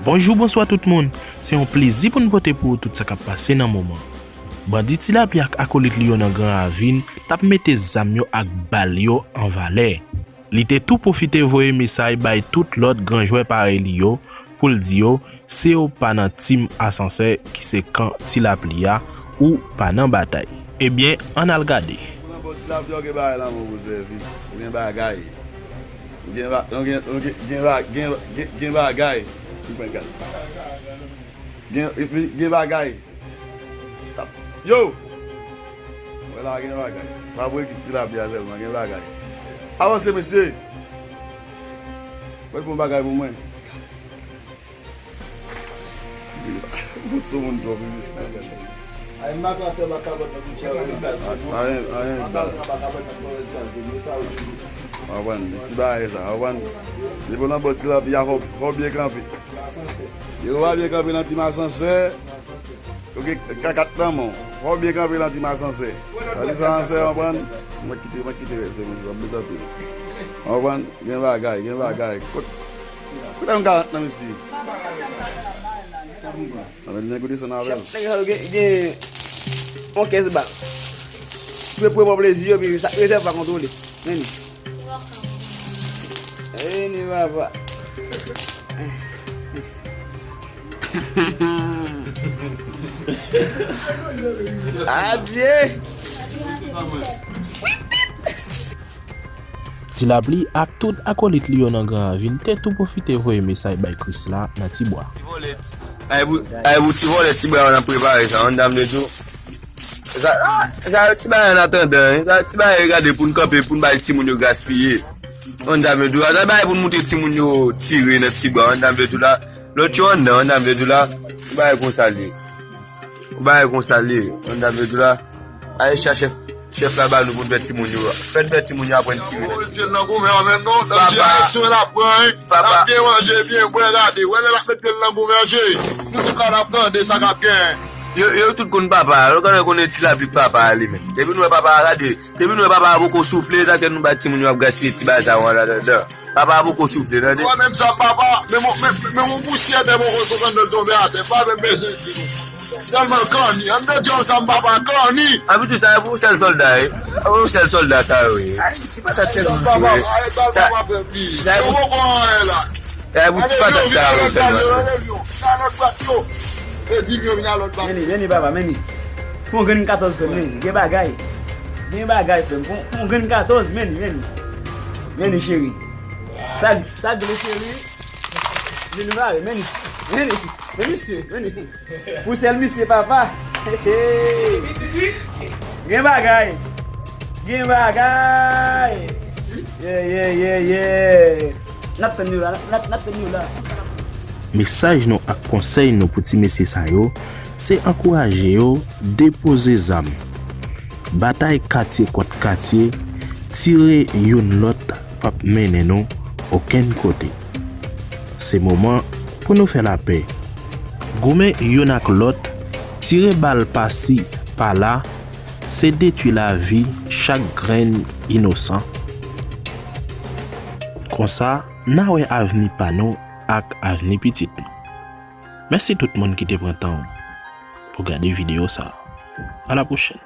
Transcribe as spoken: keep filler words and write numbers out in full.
Bonjou, bonswa tout moun. Se yon plezi pou n pote pou ou tout sa k ap pase nan moman. Bandi Ti Lapli ak akolit li yo nan Gran Ravin t ap mete zam yo ak bal yo an valè. Li te tou pwofite voye mesaj bay tout lòt gran jwè parèy li yo pou l di yo, si w pa nan tim Asansè ki se kan Ti Lapli a, ou pa nan batay. Ebyen, ann al gade. Pou nan bò Ti Lapli a, w gen bagay lanmou pou sèvi. Ou gen bagay. Ou gen ba-, ou gen, ou gen, gen ba-, gen, gen, gen bagay. Ou konprann, gad. Gen, gen bagay. Yo! Wè la gen bagay. Sa pou ekip Ti Lapli a sèlman, gen bagay. Avanse, mesye! Mwen pran bagay pou mwen. Bout sou moun twòp, wi, mesye. Ay, m pa ka fè makabòt nan kout chay, wi, gaz. Ayen, ayen, gaz. M pa ka fè makabòt nan kout chay, wi, sa, wi. W konprann? Ti bagay sa, w konprann? Depi w nan bò Ti Lapli a, fò, fò w byen kanpe. Yo, w pa byen kanpe nan tim Asansè. Ok, kakat nan men w. Fò w byen kanpe nan tim Asansè. Sa di sa Asansè, w konprann? Mwen kite, mwen kite rès, mwen kite, mwen kite anpil. W konprann? Gen bagay, gen bagay. Kot, kote yon karant nan, mesye? Nan men nèg ou desann avè l. Nèg sa yo gen, gen yon kès bal. Pou, pou pran plezi yo, epi sa, rezèv pa kontwole. Men li. Vini, papa. Adye! Ti Lapli ak tout akolit li yo nan Gran Ravin te tou pwofite voye mesaj bay Krisla nan Tibwa. Ti vòlè, ti, ay pou, ay pou ti vòlè Tibwa yo nan prepare sa, yon dam de tou. Sa, sa ti bagay an atandan, sa ti bagay yo gade pou n kanpe, pou n bay timoun yo gaspiye. Yon dam de tou, sa bagay pou n montre timoun yo tire nan Tibwa, yon dam de tou la. Lòt yo anndan, yon dam de tou la. Yon bagay konsa l ye. Yon bagay konsa l ye, yon dam de tou la. Aye, chèf, chèf la ba nou pou n fè timoun yo. Fè n fè timoun yo aprann tire. Papa, papa. L ap gen manje, byen bwè, gade. Wè lè l ap met pye l nan goumen, je. Nou tout la n ap tande sa k ap gen. Yo, yo tout konn papa. Yo konnen, konnen Ti Lapli papa a li menm. Depi nou wè papa a, gade. Depi nou wè papa a poko soufle, sa fè nou bay timoun yo ap gaspiye ti bagay sa yo an atandan. Papa a poko soufle, tande. Wè menm sa papa, menm, menm, menm yon pousyè tè poko sot anndan l tonbe atè, pa menm bezwen di nou. Tèlman kanni, anndan dyòl sa m papa kanni. Abitou sa e pou sèl sòlda, e. E pou sèl sòlda sa yo, e. Ay, ti patat sèlman. Papa, arèt bal papa pèp li. Yo poko anyen la. E pou ti patat sa yo sèlman. Vini, vini, papa, vini. Pou yon grenn katòz, frè m, vini. Gen bagay. Gen bagay, frè m. Pou, pou yon grenn katòz, vini, vini. Vini, cheri. Sa, sa gle, cheri. Vini, mare, vini. Vini. Men misye, vini. Pou sèl misye, papa. Gen bagay. Gen bagay. Yeah, yeah, yeah, yeah. N ap tann yo la, n ap, n ap tann yo la. Mesaj nou ak konsèy nou pou ti mesye sa yo, se ankouraje yo depoze zam. Batay katye kont katye, tire youn lòt p ap mennen nou okenn kote. Se moman pou nou fè lapè. Goumen youn ak lòt, tire bal pasi pala, se detwi lavi chak grenn inosan. Konsa, n a wè avni pa nou ak avni pitit nou. Mèsi tout moun ki te pran tan w pou gade videyo sa a. A la pwochèn.